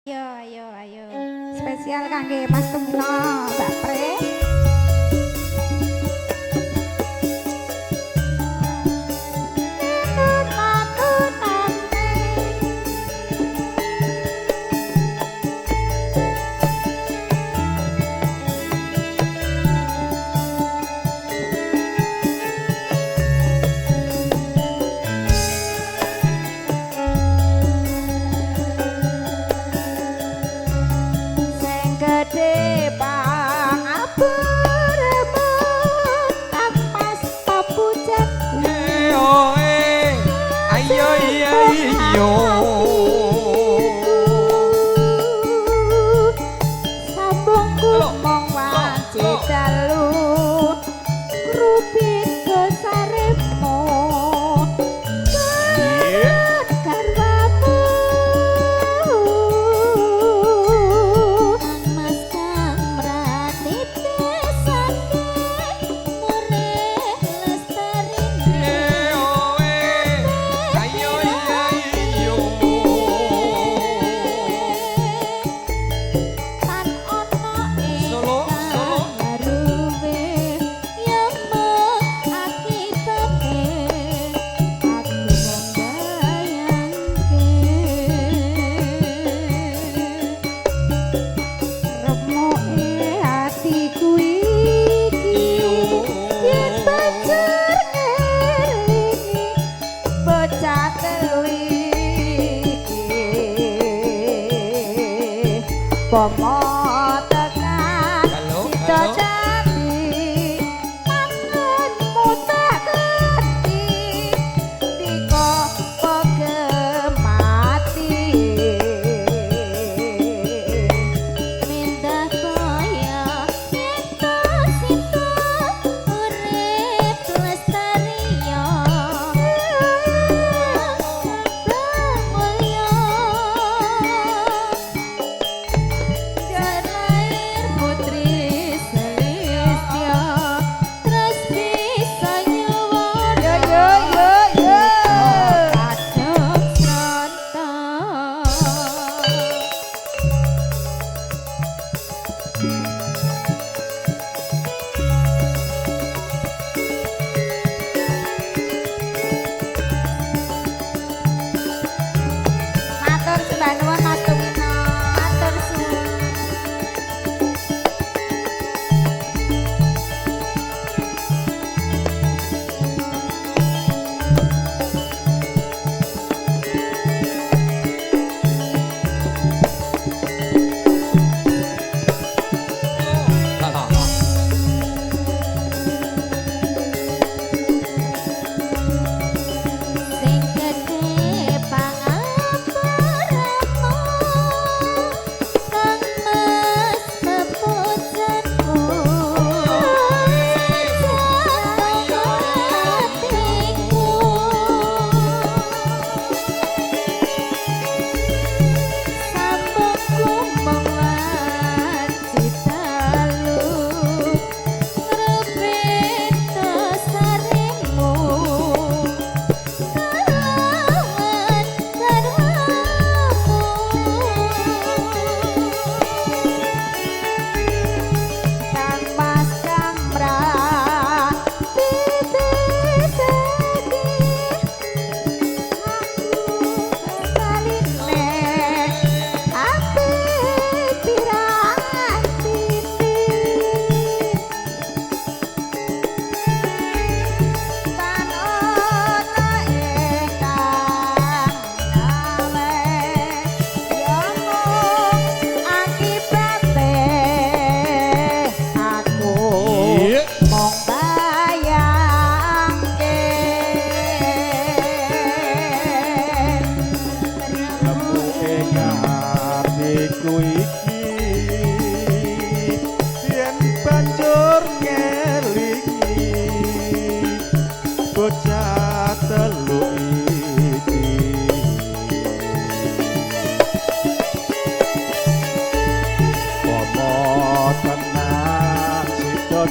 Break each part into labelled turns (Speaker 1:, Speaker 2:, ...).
Speaker 1: Ayo, ayo, ayo. Spesial kangge Mas Tumino, Mbak Pre. Pomo tekan sida dadi mangunmu tak ngerti dika pegemati
Speaker 2: mindah kaya ento sita urip lestariya mulya.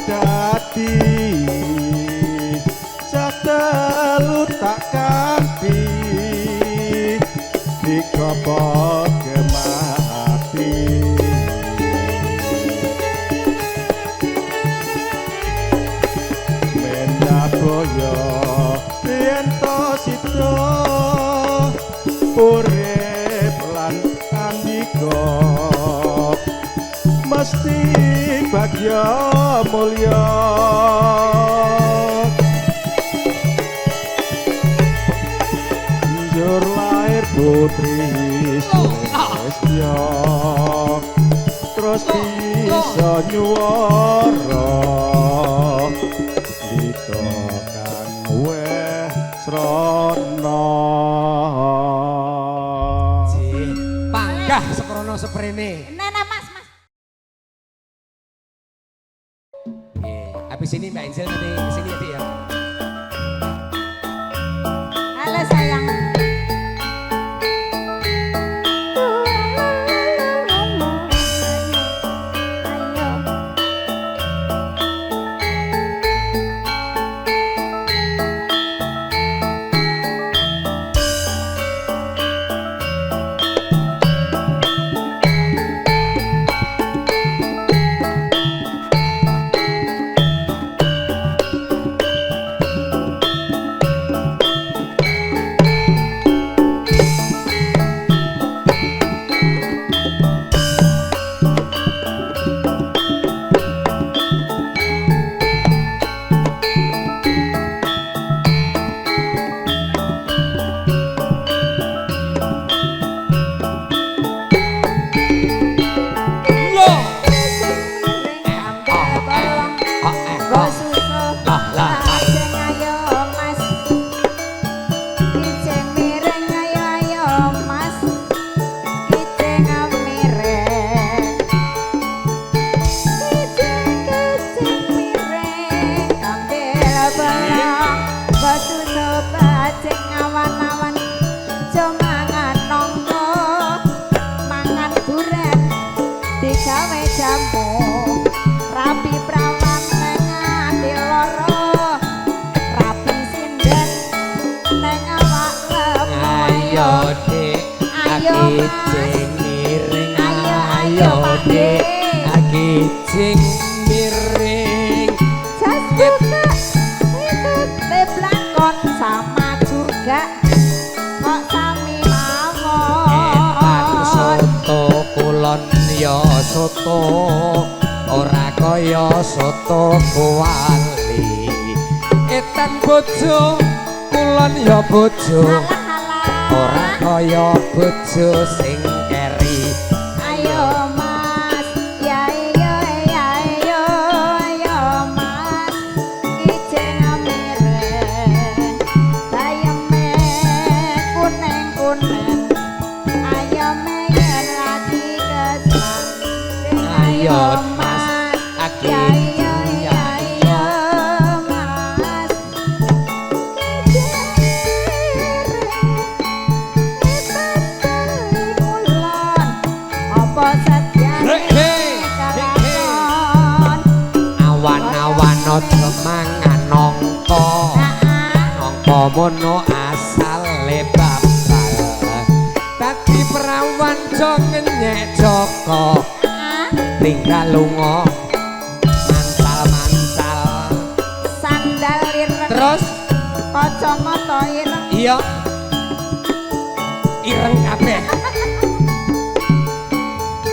Speaker 3: Dadi cah telu tak kanthi dikopo gemati. Mendaboyo yen to sida urip lan andika mesti bagya mulya. Njur lair putri Sulistya terus bisa nyuwara dika kang weh srana.
Speaker 4: Panggah sekrono seprene.
Speaker 1: Nah, nah, Mas, Mas.
Speaker 4: Habis ini Mbak Angel nanti kesini ya, Dik ya.
Speaker 1: Halo sayang.
Speaker 4: Soto ora kaya soto kuali. Etan bojo kulon ya bojo ora kaya bojo sing keri.
Speaker 1: Ayo Mas, ya iyo ya iyo ayo Mas, ijeng mireng bayeme kuning-kuning ayame yen lagi kesel.
Speaker 4: Ayo Mas,
Speaker 1: ya iyo ya iyo Mas, apa setyane kalaon
Speaker 4: awan-awan aja mangan nangka nangka mono asale babal. Dadi perawan jo ngenyek Joko tinggal lunga mancal-mancal
Speaker 1: sandal ireng
Speaker 4: terus
Speaker 1: kacamata ireng
Speaker 4: iya ireng kabeh.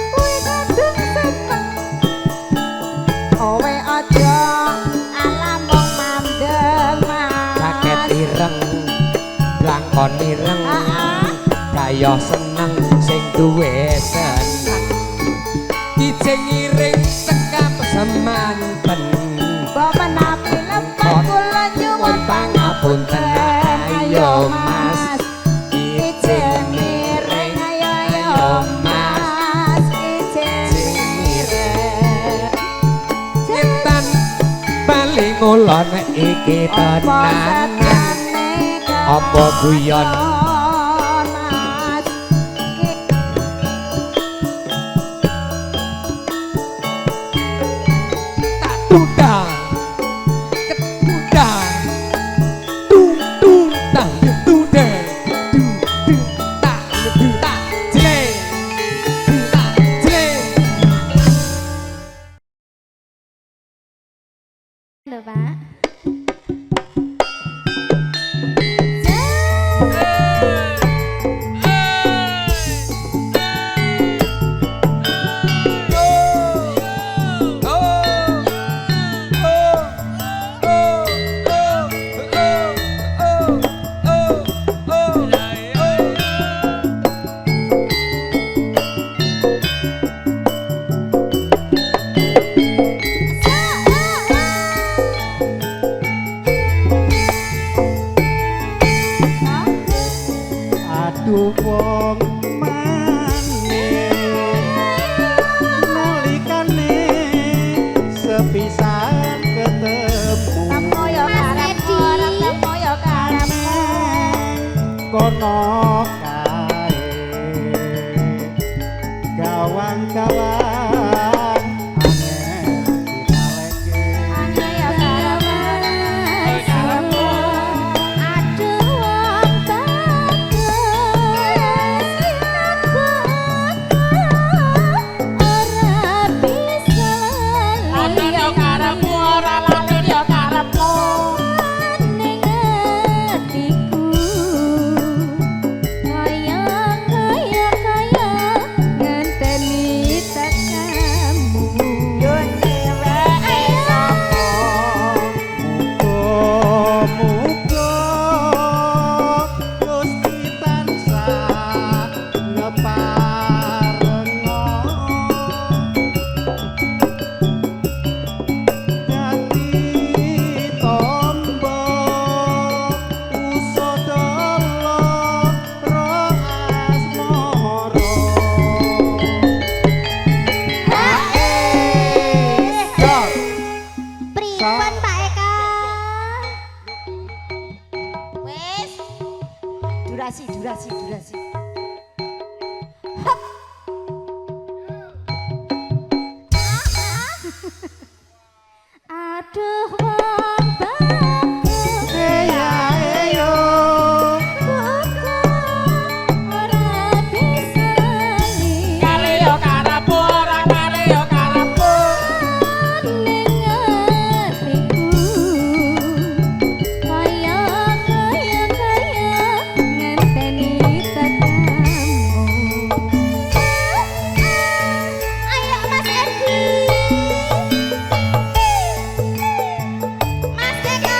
Speaker 1: Kowe kadung seneng kowe aja alamung mandeng Mas.
Speaker 4: Jaket ireng blangkon ireng dayoh seneng sing duwe seneng. Kijing iring tekap semanten
Speaker 1: mbok menawi lepat kula nyuwun
Speaker 4: pangapunten. Ayo Mas,
Speaker 1: kijing miring ayo ayo Mas, kijing miring
Speaker 4: nyetan bali ngulon iki tenanan apa guyon
Speaker 2: lho, Pak.
Speaker 3: Aduh wong manis nalikane sepisan ketemu
Speaker 1: Temu ya
Speaker 2: Mas
Speaker 1: karepmu,
Speaker 2: Edi.
Speaker 1: ora temu ya karepmu.
Speaker 3: Kono kae gawang-gawang angel dinaleke.
Speaker 1: Angel ya karepmu.
Speaker 2: Aduh wong bagus, aku ora bisa
Speaker 1: Lali ya karepmu, ora lali ya karepmu.
Speaker 2: Ning atiku kaya kaya kaya ngenteni tekamu.
Speaker 1: Yo ceweke sapa?
Speaker 3: Muga-muga Gusti tansah ngeparenga dadi tombo usadala ro asmara.
Speaker 2: Pripun Pak Eko? Wis.
Speaker 1: Durasi, durasi, durasi.
Speaker 2: Aduh wong bagus,
Speaker 3: Eya eyo
Speaker 2: aku ora bisa li.
Speaker 1: Kali ya karepmu, ora kali ya karepmu.
Speaker 2: Ning atiku kaya kaya kaya ngenteni tekamu. Ayo Mas Edi, Mas Eko.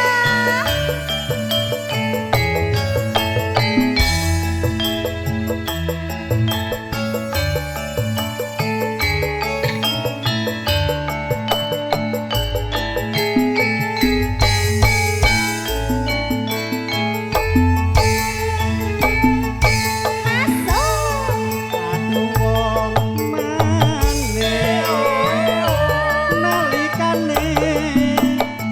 Speaker 2: Masuk.
Speaker 3: Aduh wong manis nalikane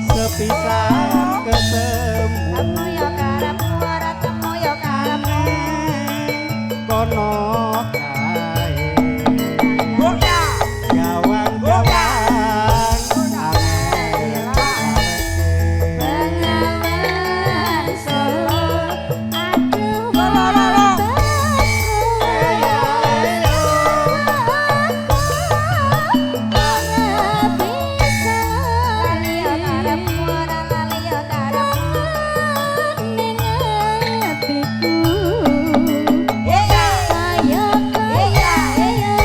Speaker 3: sepisan ketemu
Speaker 1: Temu ya karepmu, ora temu ya karepmu.
Speaker 3: Kono kae gawang-gawang angel
Speaker 2: Bengawan Solo, aduh wong bagus, aku ora bisa
Speaker 1: Lali ya karepmu, ora lali ya karepmu.
Speaker 2: ning atiku
Speaker 1: Iya.
Speaker 2: kaya kaya kaya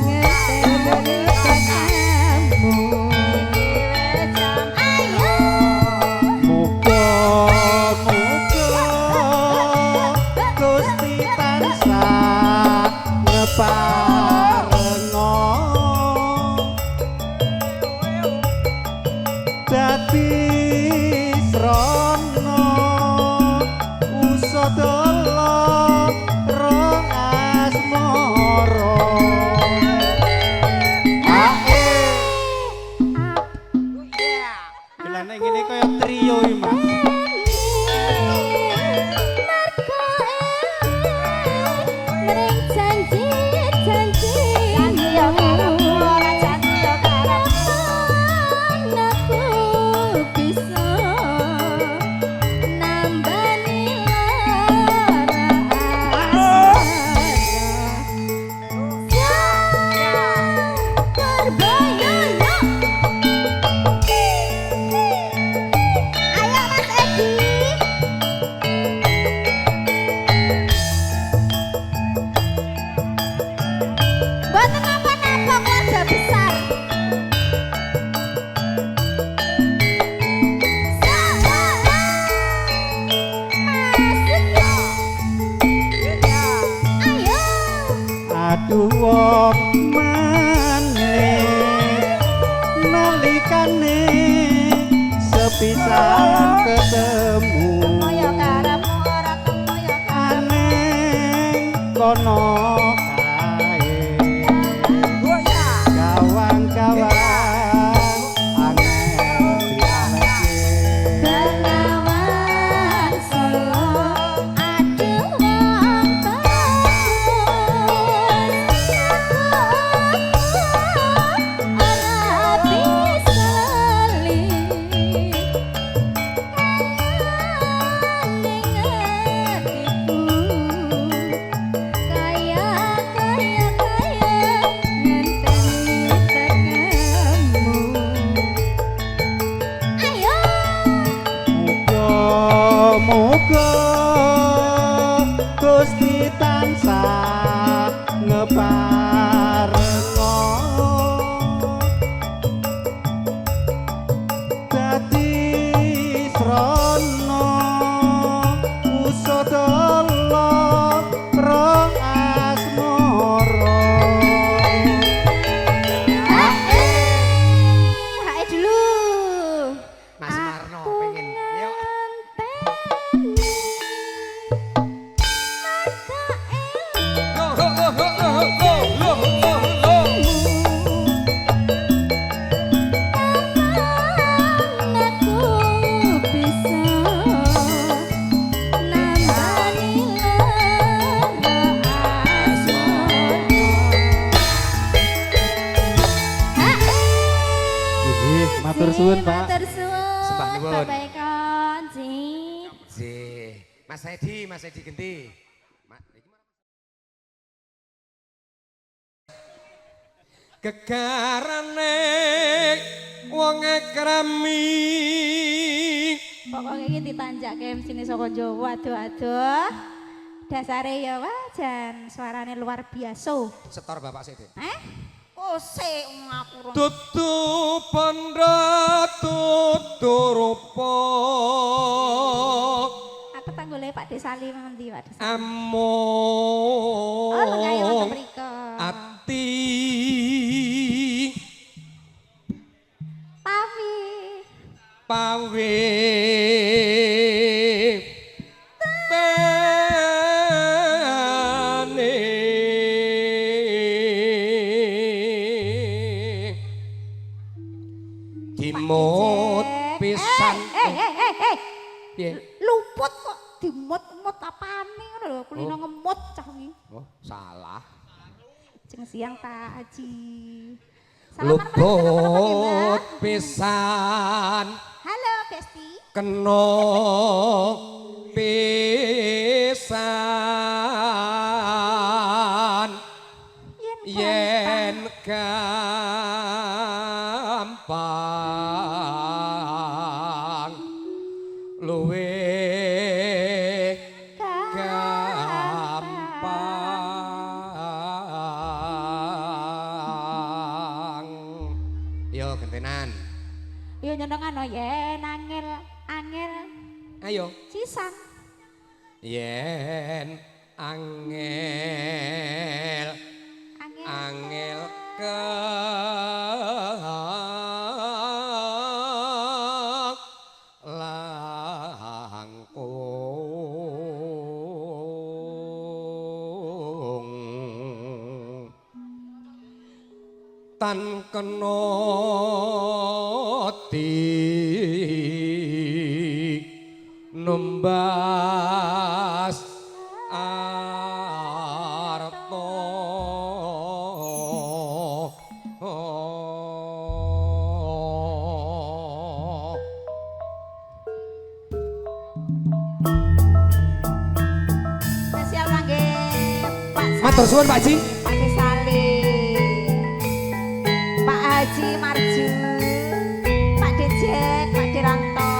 Speaker 2: ngenteni tekamu. Ayo.
Speaker 3: Muga-muga Gusti tansah ngeparenga dadi srana usadala ro asmara. Ae Lah nek ngene kaya trio iki Mas.
Speaker 2: Mergo mring janji.
Speaker 3: Aduh wong manis nalikane sepisan ketemu
Speaker 1: Kaya karepmu ora temu ya karepmu.
Speaker 3: Aneng kono kae gawang-gawang angel dialeke.
Speaker 2: Bengawan Solo aduh wong bagus ora bisa lali ning atiku kaya kaya kaya ngenteni tekamu. Ayo.
Speaker 3: Muga-muga Gusti tansah ngeparenga dadi srana usadala ra asmara.
Speaker 1: Hae dulu.
Speaker 4: Mas Marno pengen. Yuk. Go go go go go go go go go.
Speaker 2: Aku bisa nambani lara asmara.
Speaker 3: Nggih, matur suwun, Pak.
Speaker 2: Matur suwun.
Speaker 4: Sembah nuwun.
Speaker 2: Bapak Eko, nggih.
Speaker 4: Nggih. Mas Edi genti. Gegarane wong ekrami.
Speaker 1: Pokoke iki ditanjake MC-ne saka Jawa adoh-adoh. Dasare ya wah jan suarane luar biasa.
Speaker 4: Setor bapak sik, Dik.
Speaker 1: Eh? Kose aku rong.
Speaker 4: Tutu panda tutu rupa.
Speaker 1: Aku tanggule Pak Desali ngendi Pak Desali?
Speaker 4: Amung
Speaker 1: Oh, lengahe wonten mriko.
Speaker 4: Ati
Speaker 1: Pawi.
Speaker 4: Pawe tane dimut pisan.
Speaker 1: Eh.
Speaker 4: Piye?
Speaker 1: Luput kok dimut-mut apane ngono lho, kulino
Speaker 4: Oh.
Speaker 1: ngemut cah kuwi.
Speaker 4: Oh, salah.
Speaker 1: Jeng siang Pak Haji. Salaman meneh, kenapa-napa nggih, Mbak?
Speaker 4: Luput pisan
Speaker 1: Halo Besti.
Speaker 4: kena pisan
Speaker 1: Yen
Speaker 4: yen gampang luwe gampang. Yo gentenan.
Speaker 1: Yo nyenengan no yen angel angel
Speaker 4: Ayo.
Speaker 1: sisan.
Speaker 4: Yen angel
Speaker 1: Angel.
Speaker 4: Angel langkung tan kena di numbas arta.
Speaker 1: Spesial kangge Pak
Speaker 4: Matur suwun Pak Ji.
Speaker 1: Pak Sali. Pak Haji Marju. Pak Dejek, Pak Diranto,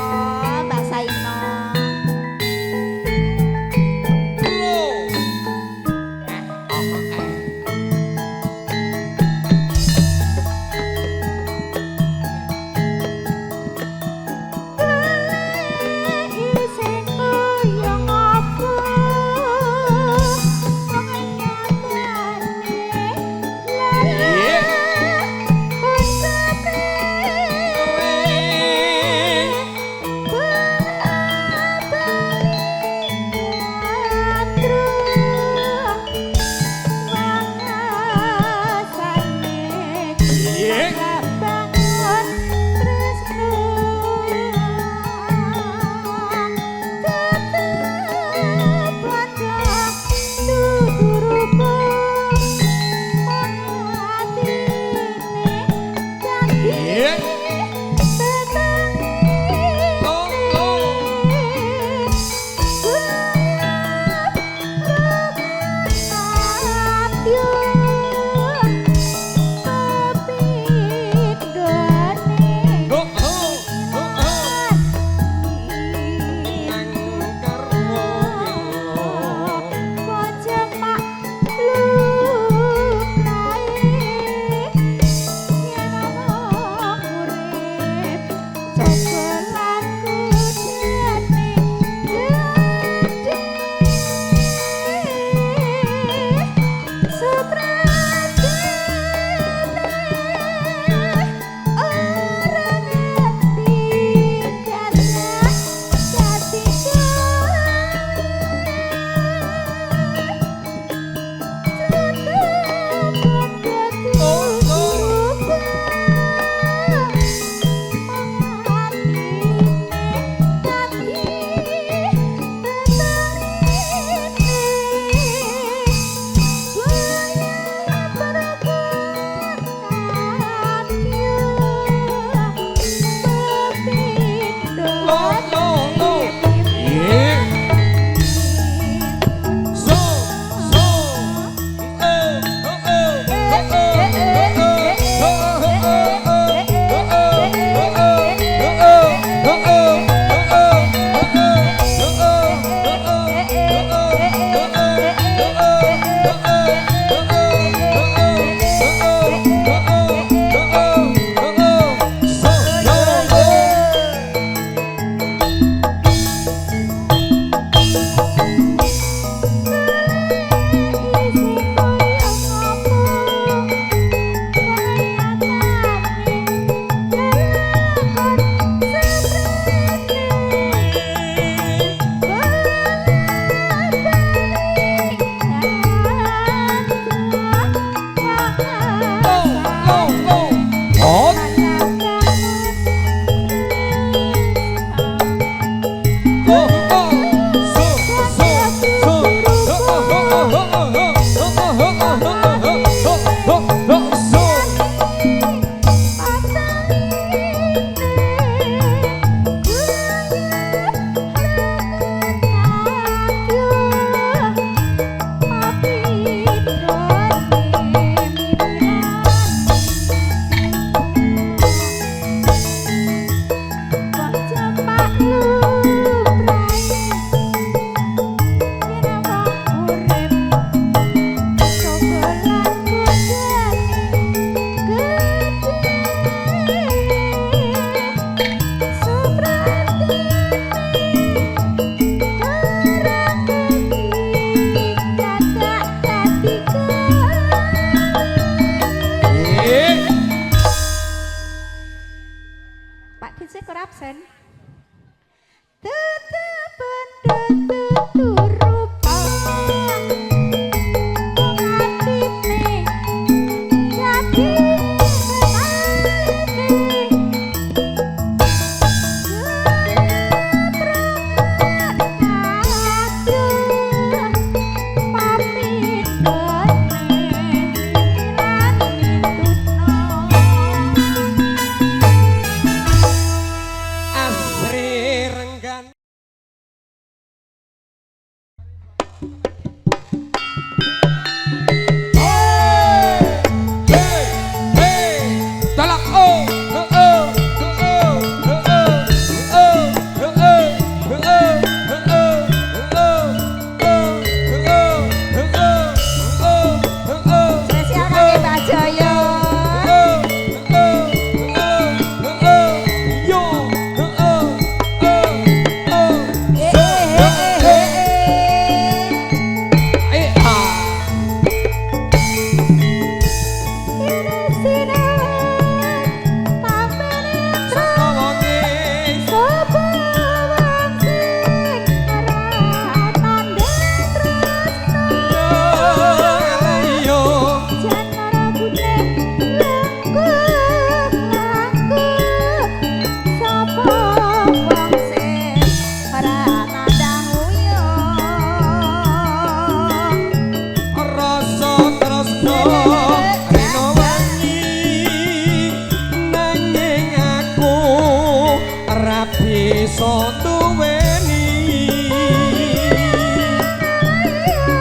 Speaker 1: Mbak Saino. Isih kaya ngopo wong nyatane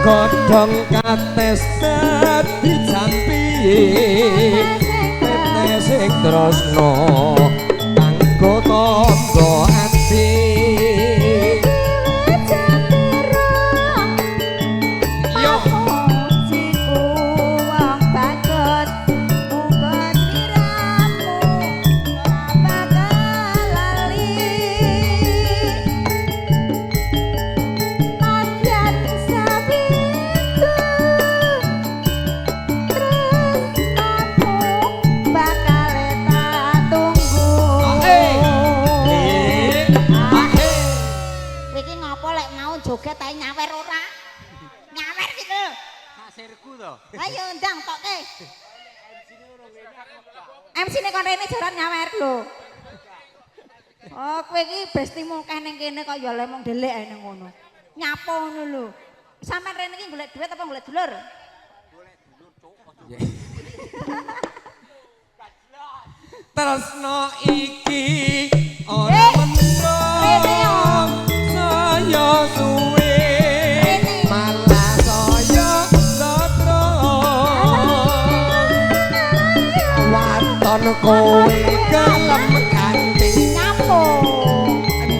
Speaker 4: Godhong kates dadi jampi tetes sing tresno kanggo tamba ati. Yo
Speaker 1: Pamujiku wong bagus, muga sliramu ora bakal lali. Nadyan sawindu tresnamu bakal tak tunggu.
Speaker 5: Kowe iki ngopo lek mau joget ae nyawer ora? Nyawer iki lho.
Speaker 3: Sirku to.
Speaker 5: Ayo ndang tokke.
Speaker 1: MC ne kon rene jaran nyawer lho. Oh, kowe iki bestimu akeh ning kene kok ya lemong delik ae ning ngono. Nyapa ngono lho. Sampeyan rene iki golek duit apa golek dulur?
Speaker 4: Tresno iki ora mentro
Speaker 1: Rene yo.
Speaker 4: saya suwe
Speaker 1: Rene.
Speaker 4: malah saya lotro waton kowe gelem ganti
Speaker 1: Nyapa?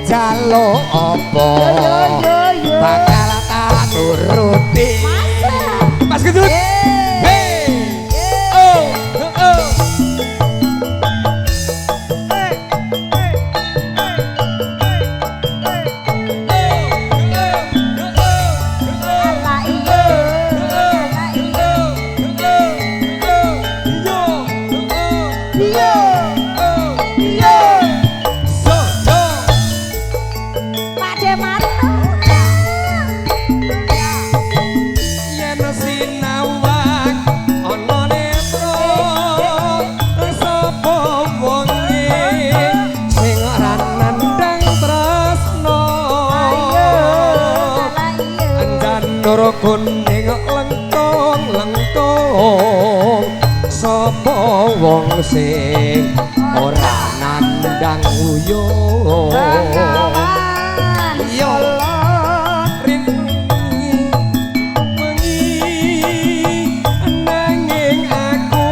Speaker 4: njaluk apa
Speaker 1: Yo yo yo.
Speaker 4: bakal tak turuti.
Speaker 1: Masa?
Speaker 4: Mas Gendut. Hey. Oh, oh.
Speaker 1: Ala iya. Ala iya.
Speaker 4: Iya. Iya. So, so.
Speaker 1: Pak De Marno.
Speaker 4: Yen sinawang ana netra sapa wonge sing ora nandhang tresna.
Speaker 1: Ayo. Ala iya.
Speaker 4: Janur kuning lengkung lengkung sapa wong sing ora nandhang uyuh.
Speaker 1: Bengawan
Speaker 4: Yo. Rindu wengi nanging aku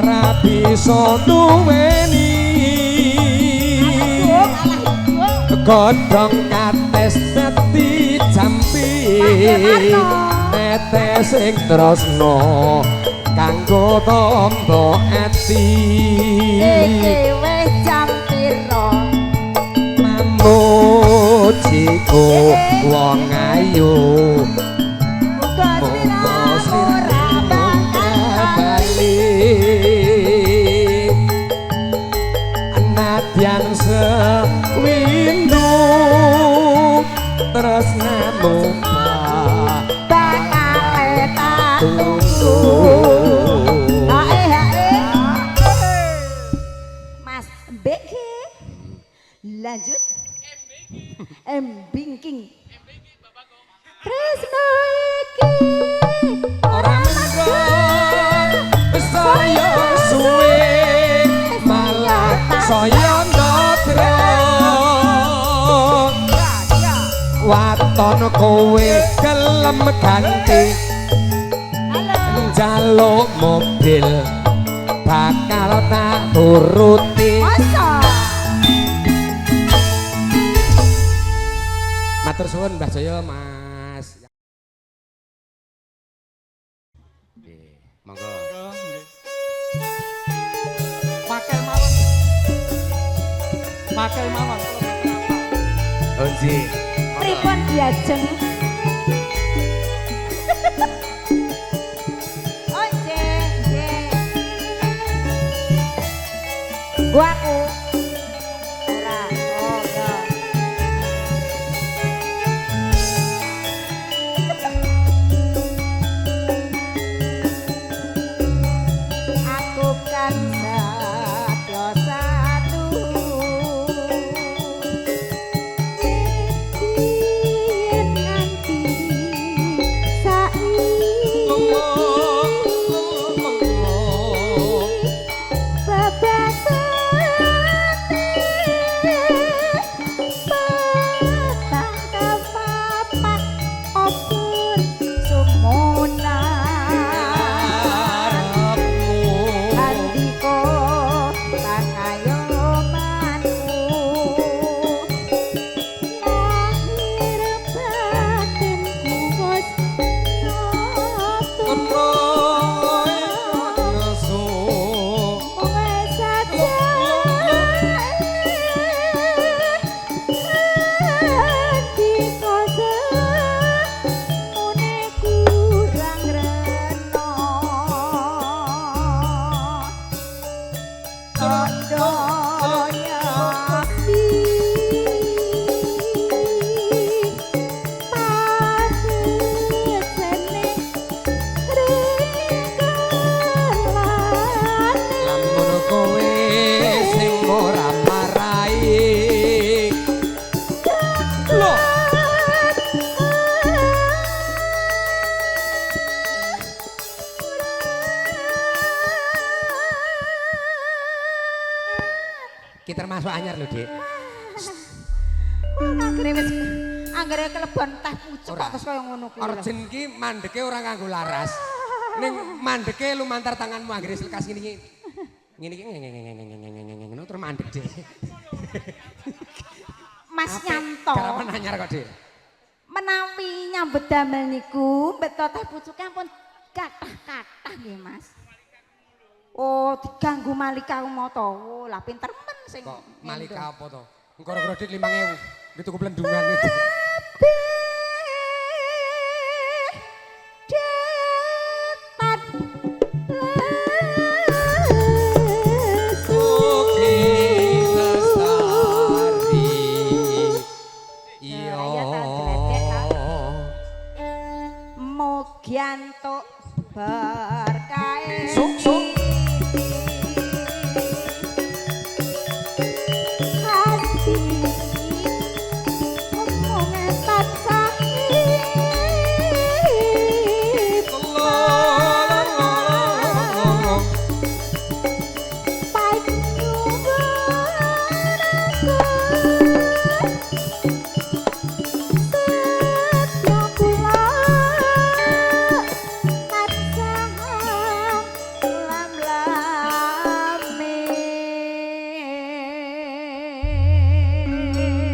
Speaker 4: ra bisa duweni. Godhong kates dadi jampi tetes sing tresno kanggo tamba ati.
Speaker 1: Iki wis jam piro?
Speaker 4: Mamujiku wong ayu
Speaker 1: Muga sliramu ora bakal
Speaker 4: bali. Nadyan sewindu tresnamu
Speaker 1: bakal tak tunggu. Hae hae. Mas BG. Lanjut. M Bingking. Tresno iki
Speaker 4: ora mendro saya suwe malah saya ndotro waton kowe gelem ganti
Speaker 1: Halo.
Speaker 4: njaluk mobil bakal tak turuti.
Speaker 1: Masa?
Speaker 4: Matur suwun Mbah Jaya Mas. Nggih, monggo.
Speaker 3: Makel mawon. Makel mawon.
Speaker 4: Oh nggih.
Speaker 1: Pripun diajeng? Oh nggih, nggih. Gua aku. Ora. Oh, ya. Aku kan satya satu. Yen nganti saiki bebasan
Speaker 4: Kita termasuk anyar lho, Dik.
Speaker 1: Anggere wis anggere kelebon teh pucuk
Speaker 4: Ora.
Speaker 1: kok terus kaya ngono kuwi.
Speaker 4: Orjen ki mandeke ora nganggo laras. Ning mandeke lumantar tanganmu anggere lekas ngene iki. Ngene iki ngene terus mandek, Dik.
Speaker 1: Mas Nyanto.
Speaker 4: Garapan anyar kok, Dik.
Speaker 1: Menawi nyambut damel niku beto teh pucuke ampun kathah-kathah nggih, Mas. Oh, diganggu Malika Umoto. Oh, lah pinter men sing
Speaker 4: Kok Malika apa to? Engko ora dit 5000. Iki tuku plendungan iki. Oke, lestari. Iya.
Speaker 1: Ya, tak gledek, tak. Mugi antuk berkahe.
Speaker 4: Suk suk.
Speaker 1: Hati omonge tansah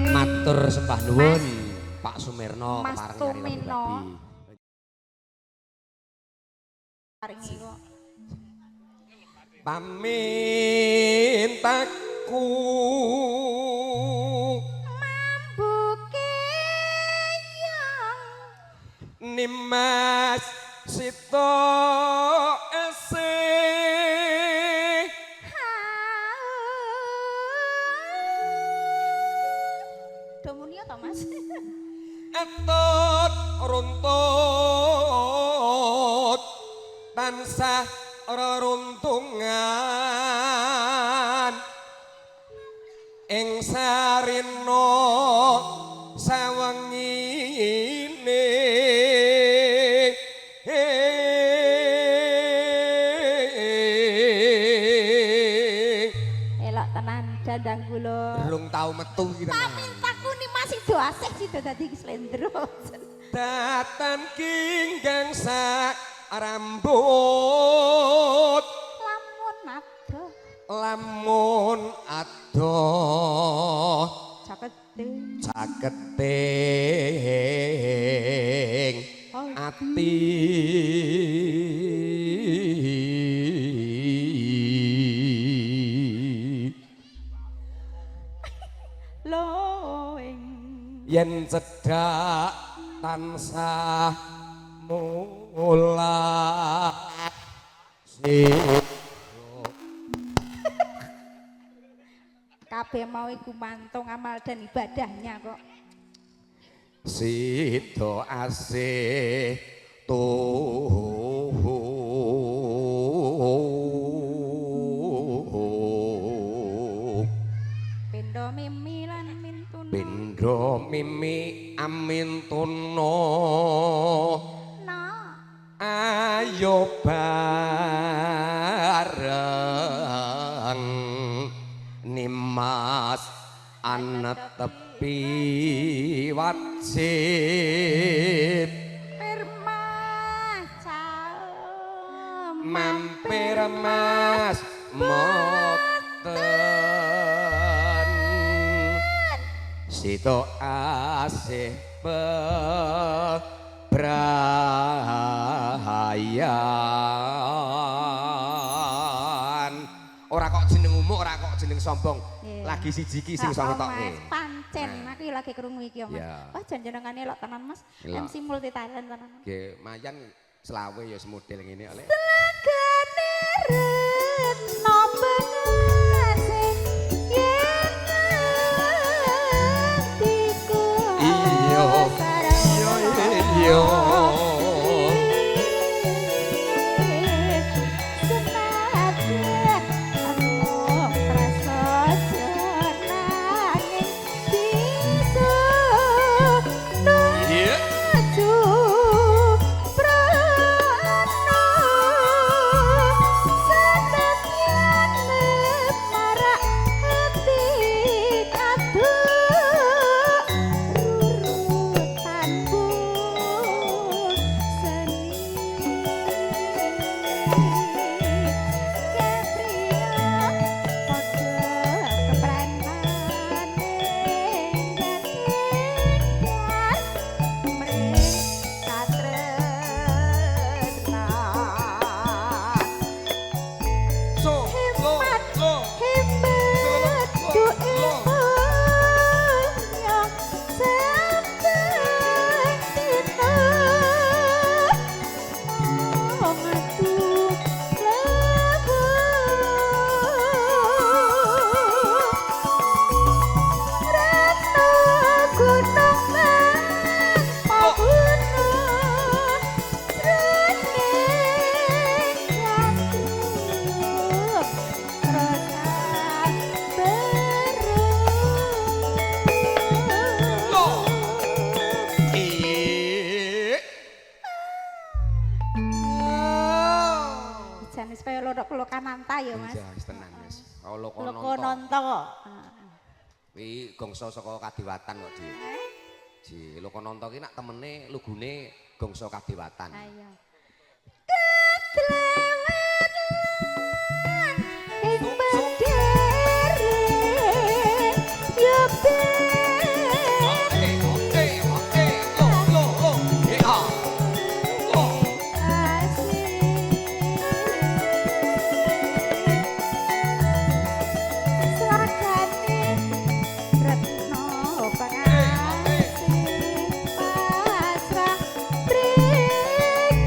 Speaker 4: Matur sembah nuwun Pak Sumirno
Speaker 1: Mas
Speaker 4: kepareng nyari
Speaker 1: Tumino.
Speaker 4: pribadi.
Speaker 1: Paringi kok.
Speaker 4: Pamintaku
Speaker 1: Mambuke yang
Speaker 4: Nimas Sito ese
Speaker 1: Do muni to, Mas?
Speaker 4: Etut runtut tansah reruntungan ing sarina sawengine.
Speaker 1: Elok tenan dandang kula.
Speaker 4: Belum tau metu iki tenan.
Speaker 1: Pamintaku ni masih do asih sida dadi slendro.
Speaker 4: Datan kinggang sak rambut
Speaker 1: Lamun adoh
Speaker 4: lamun adoh
Speaker 1: cakete
Speaker 4: caketing ati.
Speaker 1: Loing
Speaker 4: Yen cedhak tansah mula si
Speaker 1: kabeh mau iku mantung amal dan ibadahnya kok.
Speaker 4: Sida asih tuhu
Speaker 1: Pendo mimi lan mintuna.
Speaker 4: Pindha mimi amintuna
Speaker 1: Na
Speaker 4: ayo bareng Nimas anetepi wajib
Speaker 1: pirmaca
Speaker 4: mampir Mas moten sito asih bebrayan. Kahayan. Ora kok jeneng umuk, ora kok jeneng sombong.
Speaker 1: Iya.
Speaker 4: Lagi siji iki sing iso
Speaker 1: Oh,
Speaker 4: ngetokke.
Speaker 1: Mas, pancen
Speaker 4: Nah.
Speaker 1: aku lagi krungu iki ya, Mas.
Speaker 4: Iya.
Speaker 1: Wah, jan-jenengane elok tenan, Mas.
Speaker 4: Elok.
Speaker 1: MC multi talent tenan.
Speaker 4: Nggih, mayan selawe ya semodel ngene oleh.
Speaker 1: Telagane retno pengasih yen atiku
Speaker 4: Iya. Iya, iya.
Speaker 1: Senajan aku prasaja nanging bisa
Speaker 4: Iya.
Speaker 1: nuju prana senadyan marak ati kaduk rurutan seni kepriya padha kepremane gas mring katresnan.
Speaker 4: So, lo, lo.
Speaker 1: Hebat duwe mulya saben dina ngatu lebu Retno gunung pabuno jroning jatuh rasa
Speaker 4: Lo.
Speaker 1: beru.
Speaker 4: Iya.
Speaker 1: Jan wis kaya lodok Lokananta ya, Mas.
Speaker 4: Iya, wis tenan wis. Lokononto.
Speaker 1: Lokononto.
Speaker 4: Kuwi gongso saka Kadiwatan kok, Ji. Ji, Lokononto ki nak temene lugune gongso Kadiwatan.
Speaker 1: Ayo. Ketlewenan ing bendere ya ben
Speaker 4: Oke, oke, oke. Lo, lo, lo. Iya. Lo.
Speaker 1: asih. Swargane retno pangasih pasrah mring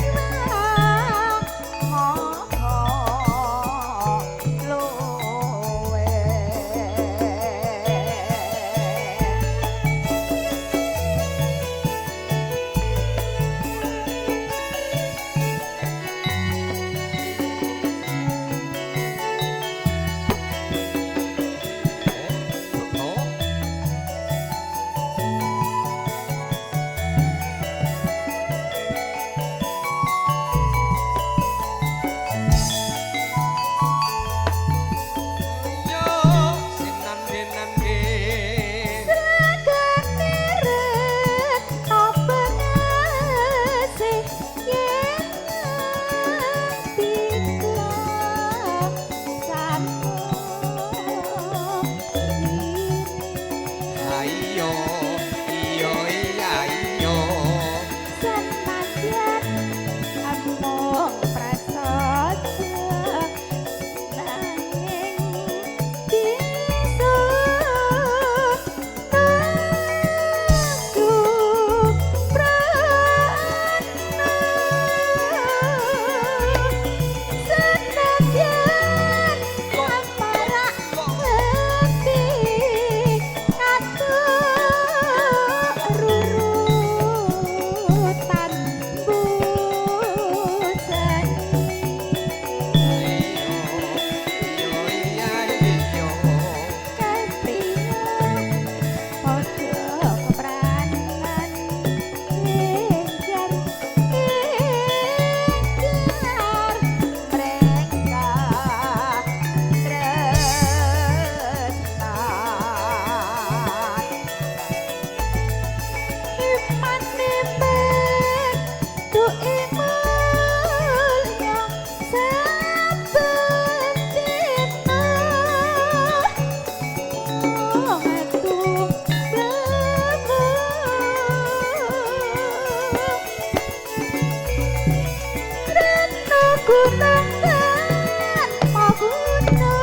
Speaker 1: gunung tanpa guna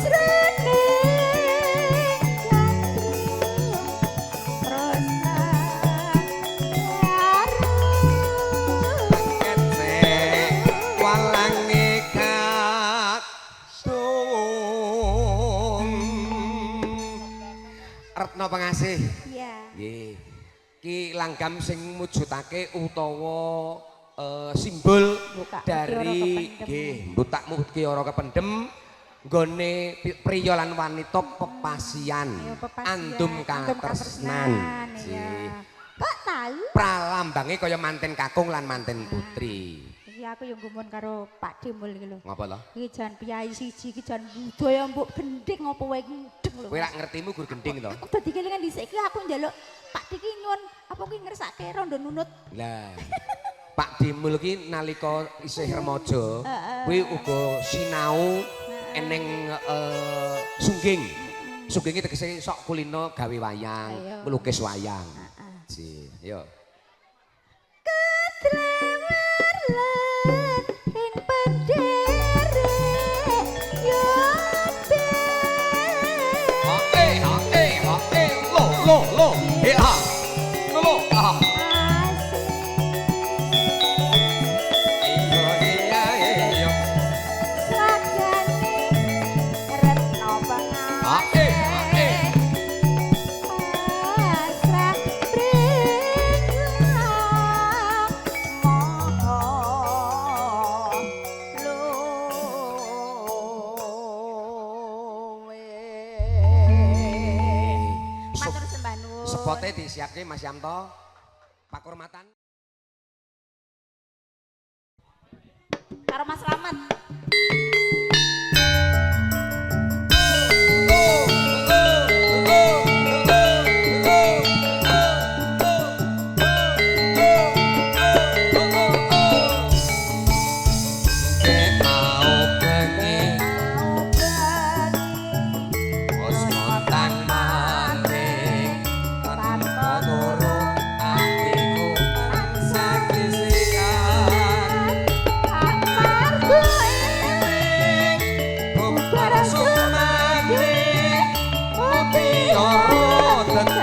Speaker 1: jroning gandrung rasa
Speaker 4: Ketek walange kadung. Retno Pengasih.
Speaker 1: Iya.
Speaker 4: Nggih. Ki langgam sing mujudake utawa simbol
Speaker 1: Buka
Speaker 4: dari
Speaker 1: Mutiara Kependem.
Speaker 4: nggih, butak mutiara kependem nggone priya lan wanita pepasian.
Speaker 1: Ayo, pepasian,
Speaker 4: Andum katresnan.
Speaker 1: Iya.
Speaker 4: Nggih.
Speaker 1: Kok tahu?
Speaker 4: Pralambange kaya manten kakung lan manten putri.
Speaker 1: Iki aku yo gumun karo Pak Dimul iki lho.
Speaker 4: Ngapa lho?
Speaker 1: Iki jan piyai siji iki jan budaya mbok gendhing apa wae gendhing lho.
Speaker 4: Kowe rak ngertimu gur gending to?
Speaker 1: Aku dadi kelingan dhisik iki aku njaluk Pak Dik ki nyuwun apa ki ngersake rondo nunut.
Speaker 4: Lah. Pak Dimul ki nalika isih remaja, kuwi uga sinau eneng sungging. Sungging ki tegese sok kulino gawe wayang,
Speaker 1: Ayo.
Speaker 4: melukis wayang. Ji, yo.
Speaker 1: Ketremer lan ing pendere yo ben.
Speaker 4: Ha eh ha eh ha eh lo lo lo he ha. Lo lo ha. Iyo iya iya.
Speaker 1: Slagane retno
Speaker 4: Ha eh ha eh.
Speaker 1: Pasrah pring maha luwe. Matur sembah nuwun.
Speaker 4: Sepote disiapke Mas Yamto. Pakurmatan.
Speaker 1: Karo Mas Slamet.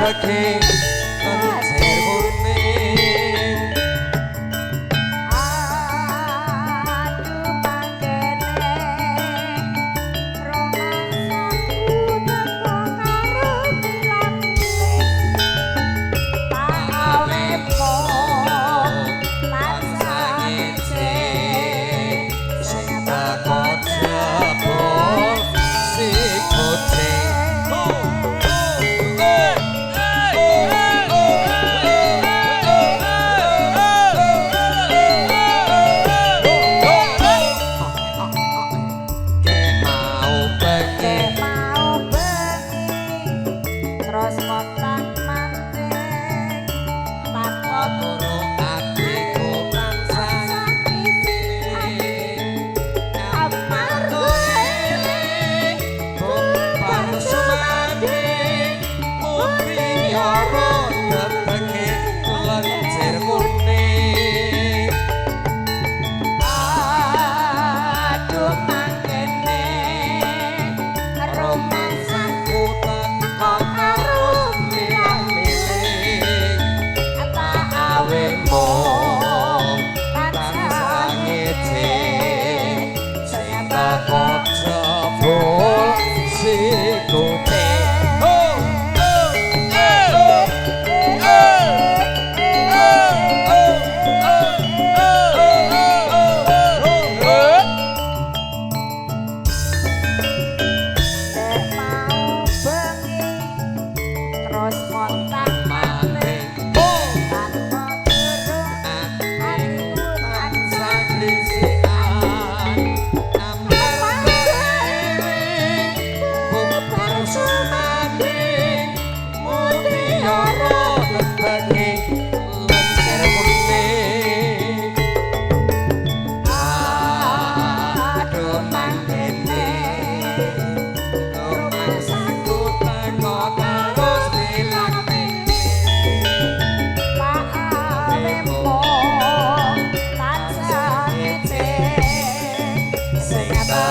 Speaker 1: Margo Aduh mangkene romangsaku teko karo pilapile tak awepo tansah ngece sing teko jebul.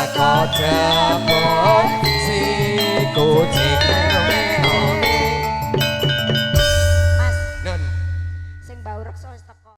Speaker 4: Teko jebul.